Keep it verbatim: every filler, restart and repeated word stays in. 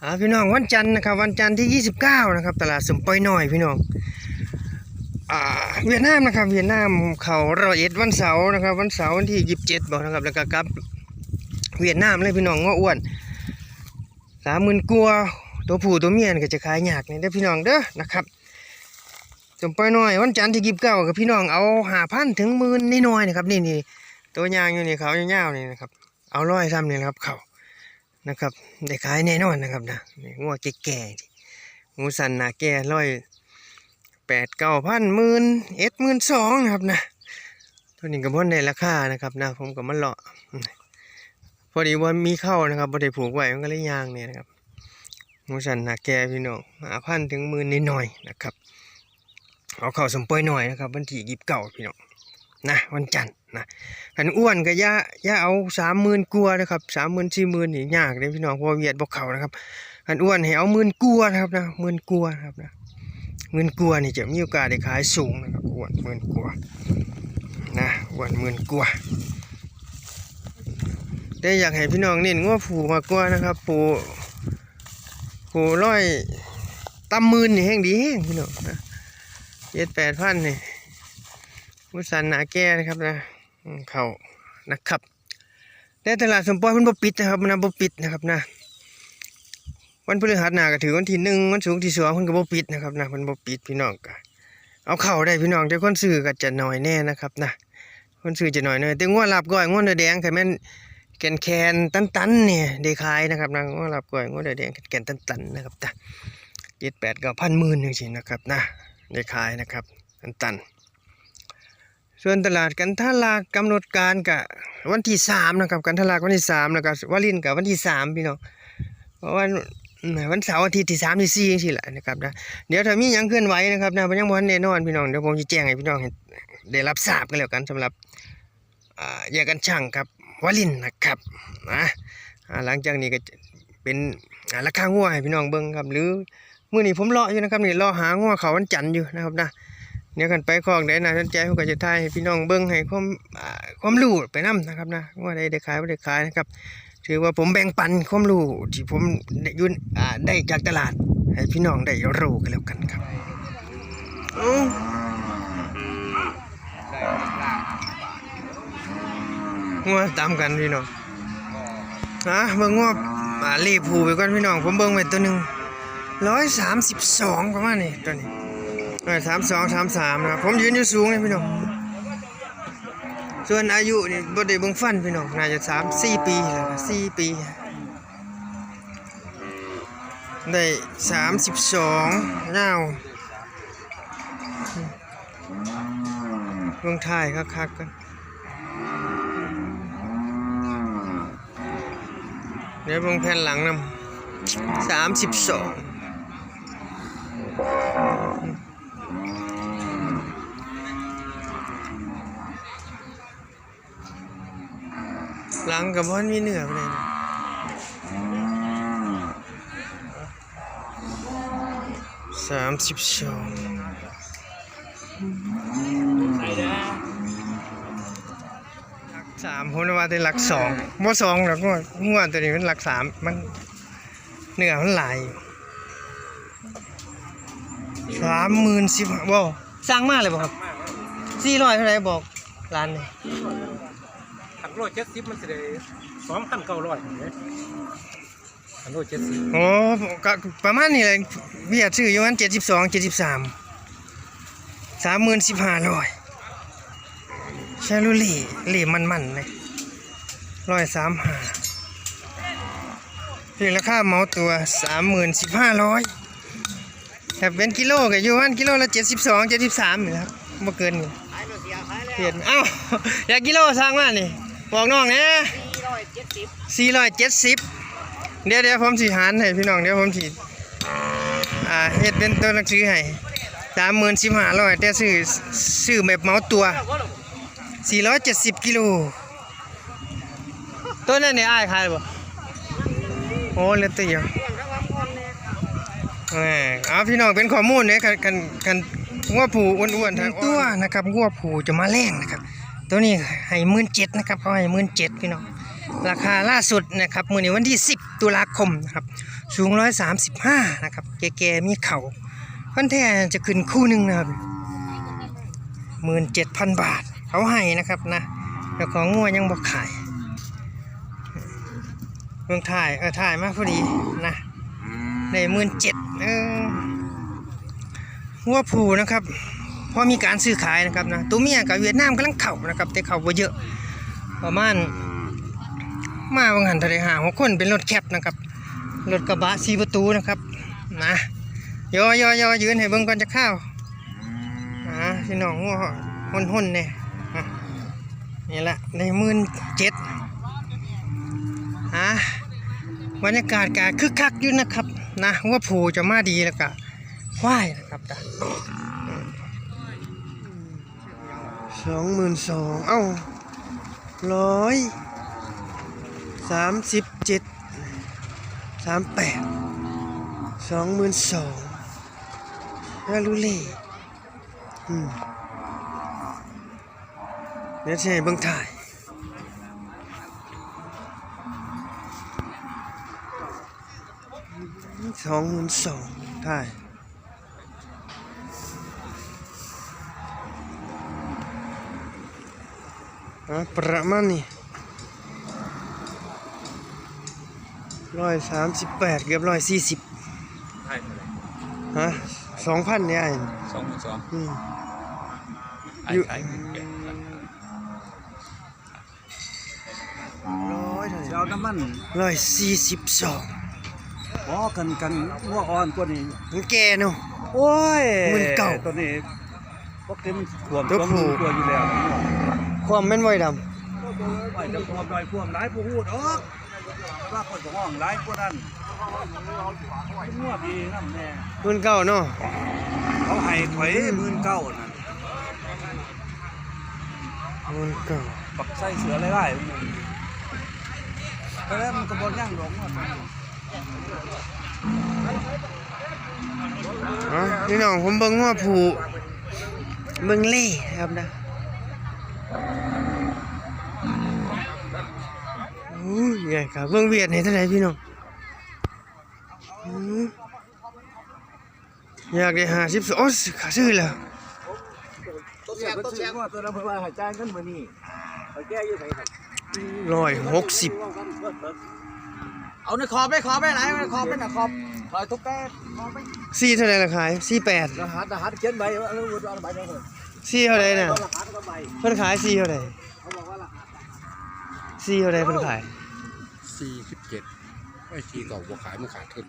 อ่าพี่น้อง วันจันทร์นะครับ วันจันทร์ที่ยี่สิบเก้านะครับ ตลาดสมปอยน้อยพี่น้อง อ่า เวียดนามนะครับ เวียดนามเข้าร้อยเอ็ดวันเสาร์นะครับ วันเสาร์วันที่ยี่สิบเจ็ดบอกนะครับ แล้วก็กลับเวียดนามเลยพี่น้อง งัวอ้วนสามหมื่นกว่า ตัวผู้ตัวเมียนี่ก็จะขายยากนี่เด้อพี่น้องเด้อนะครับ สมปอยน้อย วันจันทร์ที่ยี่สิบเก้ากับพี่น้องเอาห้าพันถึงหมื่นน้อยๆนะครับ นี่นี่ ตัวยางอยู่นี่ เขายาวๆนี่นะครับ เอาร้อยซ้ำนี่นะครับ เขานะครับ ได้ขายแน่นอนนะครับนะ นี่งัวแก่ๆนี่ หูสันหนาแก่ ร้อยแปดเก้าพัน หมื่นเอ็ด หมื่นสองนะครับนะ ตัวนี้ก็บ่ได้ราคานะครับนะ ผมก็มาเลาะ พอดีว่ามีเข้านะครับ บ่ได้ผูกไว้ มันก็เลยยางเนี่ยนะครับ หูสันหนาแก่พี่น้อง ห้าพันถึงหมื่นน้อยๆนะครับ เอาเข้าสมปอยน้อยนะครับ วันที่ยี่สิบเก้าพี่น้อง นะ วันจันทร์นะ คันอ้วนก็อย่า อย่าเอาสามหมื่นกว่านะครับ สามหมื่น สี่หมื่นนี่ยากเลยพี่น้อง เพราะว่าเวียดบ่เข้านะครับ คันอ้วนให้เอาหมื่นกว่านะครับนะ หมื่นกว่านะครับนะ หมื่นกว่านี่จะมีโอกาสได้ขายสูงนะครับ อ้วนหมื่นกว่านะ อ้วนหมื่นกว่า แต่อยากให้พี่น้องเน้นงัวผู้มากกว่านะครับ ผู้ ผู้ร้อยต่ำหมื่นนี่แฮงดีแฮงพี่น้องนะ เจ็ดแปดพันนี่ หูสันหนาแก่นะครับนะ อืม เข้านะครับ แต่ตลาดสมปอยเพิ่นบ่ปิดนะครับนะ บ่ปิดนะครับนะ วันพฤหัสหน้าก็ถือวันที่หนึ่ง วันศุกร์ที่สอง เพิ่นก็บ่ปิดนะครับนะ เพิ่นบ่ปิดพี่น้องก็เอาเข้าได้พี่น้อง แต่คนซื้อก็จะน้อยแน่นะครับนะ คนซื้อจะน้อยแน่ แต่งัวลาบก้อย งัวเนื้อแดง คันแม่นแก่นๆตันๆนี่ได้ขายนะครับนะ งัวลาบก้อย งัวเนื้อแดงแก่นๆตันๆนะครับนะ เจ็ดแปดเก้าพัน หมื่นจังซี่นะครับนะ ได้ขายนะครับ ตันๆ ส่วนตลาดกันทะลักกำหนดการก็วันที่สามนะครับ กันทะลักวันที่สาม แล้วก็วารินก็วันที่สามพี่น้อง เพราะว่า อืม วันเสาร์อาทิตย์ที่สามที่สี่จังซี่แหละนะครับนะ เดี๋ยวถ้ามีหยังเคลื่อนไหวนะครับนะ มันยังบ่ทันแน่นอนพี่น้อง เดี๋ยวผมจะแจ้งให้พี่น้องได้รับทราบกันแล้วกัน สำหรับ อ่า แยกกันช่างครับ วารินนะครับ นะ อ่า หลังจากนี้ก็จะเป็น อ่า ราคางัวให้พี่น้องเบิ่งครับ หรือมื้อนี้ผมเลาะอยู่นะครับ นี่เลาะหางัวเข้าวันจันทร์อยู่นะครับนะ เดี๋ยวคันไปคอกใดน่าสนใจ ผมก็จะถ่ายให้พี่น้องเบิ่ง ให้ความ อ่า ความรู้ไปนำนะครับนะ งัวใดได้ขายบ่ได้ขายนะครับ ถือว่าผมแบ่งปันความรู้ที่ผมได้อยืน อ่า ได้จากตลาด ให้พี่น้องได้รู้กันแล้วกันครับ เอ้า งัวตามกันพี่น้อง อ่ะ เบิ่งงัว อ่า เลขผู้ไปก่อนพี่น้อง ผมเบิ่งไว้ตัวหนึ่ง ร้อยสามสิบสอง ประมาณนี้ ตัวนี้ ร้อยสามสอง สามสาม นะครับ ผมยืนอยู่สูงเลยพี่น้อง ส่วนอายุนี่บ่ได้เบิ่งฟันพี่น้อง น่าจะสามสี่ปีแล้วนะ สี่ปี ได้สามสิบสอง ยาว เบิ่งท้ายคักๆกัน เดี๋ยวเบิ่งแผ่นหลังนำ สามสิบสอง หลังก็บ่ทันมีเนื้อปานใดนะ สามสิบสอง สาม ผมว่าแต่หลักสอง บ่สองดอก งัว งัวตัวนี้มันหลักสาม มัน เนื้อมันหลายอยู่ สามหมื่นสิบ บ่ สั่งมาเลยบ่ครับ สี่ร้อยเท่าไหร่บอกร้านนี่ คันโลเจ็ดสิบมันสิได้ สองพันเก้าร้อย เด้ คันโลเจ็ดสิบ โอ้ ก็ประมาณนี้แหละ เวียดซื้ออยู่ประมาณ เจ็ดสิบสอง เจ็ดสิบสาม สามหมื่น สิบห้าร้อย ชาลูเล่ เล่มันๆเลยร้อยสามห้า นี่ราคาเหมาตัว สามหมื่น สิบห้าร้อย ถ้าเป็นกิโลก็อยู่ประมาณกิโลละ เจ็ดสิบสอง เจ็ดสิบสาม นี่แหละครับ บ่เกินนี่ เห็น เอ้า อยากกิโลสั่งมานี่ บอกน้องแหน่ สี่ร้อยเจ็ดสิบ เดี๋ยว เดี๋ยวผมสิหารให้พี่น้อง เดี๋ยวผมสิ อ่า เฮ็ดเป็นตัวหนังสือให้ สามหมื่น สิบห้าร้อย แต่ซื้อ ซื้อแบบเหมาตัว สี่ร้อยเจ็ดสิบ กิโล ตัวนั้นนี่อ้ายขายบ่ โอ้ เหลือตัวเดียว แหม เอาพี่น้องเป็นข้อมูลเนี่ย คัน คัน คันงัวผู้อ้วนๆ ทั้งตัวนะครับ งัวผู้จะมาแรงนะครับ ตัวนี้ให้ หมื่นเจ็ด นะครับ เขาให้ หมื่นเจ็ด พี่น้อง ราคาล่าสุดนะครับ มื้อนี้วันที่ สิบ ตุลาคมนะครับ สูงร้อยสามสิบห้านะครับ แก่ๆมีเข่า คันแท้จะขึ้นคู่หนึ่งนะครับ หมื่นเจ็ดพันบาท เขาให้นะครับนะ แล้วของงัวยังบ่ขาย เบิ่งถ่าย เออ ถ่ายมาพอดีนะ ได้หมื่นเจ็ด เออ งัวผู้นะครับ พอมีการซื้อขายนะครับนะ ตัวเมียกับเวียดนามกำลังเข้านะครับ แต่เข้าบ่เยอะ ประมาณ มาบางหันเท่าไหร่ ห้าหกคน เป็นรถแคปนะครับ รถกระบะสี่ประตูนะครับ นะ ยอยอยอยืนให้เบิ่งก่อนจะเข้า อ่า พี่น้องงัวหุ่นๆเนี่ย อ่ะ นี่ละ ได้หมื่นเจ็ด อ่ะ บรรยากาศก็คึกคักอยู่นะครับ นะ งัวผู้จะมาดีแล้วก็ควายนะครับ สองหมื่นสอง เอ้า ร้อยสามสิบเจ็ด สามแปด สองหมื่นสอง ฮาลูเล่ อืม เดี๋ยวสิให้เบิ่งถ่าย สองหมื่นสอง ถ่าย อ่ะ ประมาณนี้ ร้อยสามสิบแปด เกือบร้อยสี่สิบ ให้เท่าไหร่ ฮะ สองพันเนี่ย อ้าย สองหมื่นสอง อืม อ้าย อยู่ ขายหมื่นแปด ร้อยเท่าไหร่ สิเอาน้ำมัน ร้อยสี่สิบสอง บ่ กัน กันงัวอ่อนกว่านี้ มันแก่เนาะ โอ้ย หมื่นเก้า ตัวนี้ พวกเต็มขวม ตัวผู้ สองหมื่นกว่าอยู่แล้ว ความแม่นบ่ อ้ายดำ ไว้จะขวมหน่อย ขวมหลาย ผู้ฮู้ดอก ว่าคนก็ห้องหลายกว่านั้น งัวดีนำแน่ หมื่นเก้าเนาะ เขาให้ข่อย อืม หมื่นเก้านั่น หมื่นเก้า บักไส้เสือไล่ๆ แต่แล้วมันก็บ่ยั่งดอก อ่ะ พี่น้อง ผมเบิ่งงัวผู้ เบิ่งเล่ครับนะ อุ้ย ใหญ่ครับ เบิ่งเวียดนี่เท่าไหร่พี่น้อง อืม อยากได้ห้าสิบ โอ้ย ขาซื้อแล้ว ตัวเสีย ตัวเสีย ตัวนั้นเพิ่นว่าให้จ่ายเงินมื้อนี้ ไปแก้อยู่ไสครับ ร้อยหกสิบ เอาในขอบไป ขอบไปไหน ในขอบไปนะ ขอบ ขอบทุกแก้ ขอบไป สี่เท่าไหร่ล่ะขาย สี่แปด รหัส รหัสเขียนไว้ เอา เอาใบเดียวเลย สี่เท่าไหร่น่ะ เอารหัสกับใบ เพิ่นขายสี่เท่าไหร่ เขาบอกว่ารหัส สี่เท่าไหร่เพิ่นขาย สี่สิบเจ็ด ไอ้สี่เก่าบ่ขาย มันขาดทุน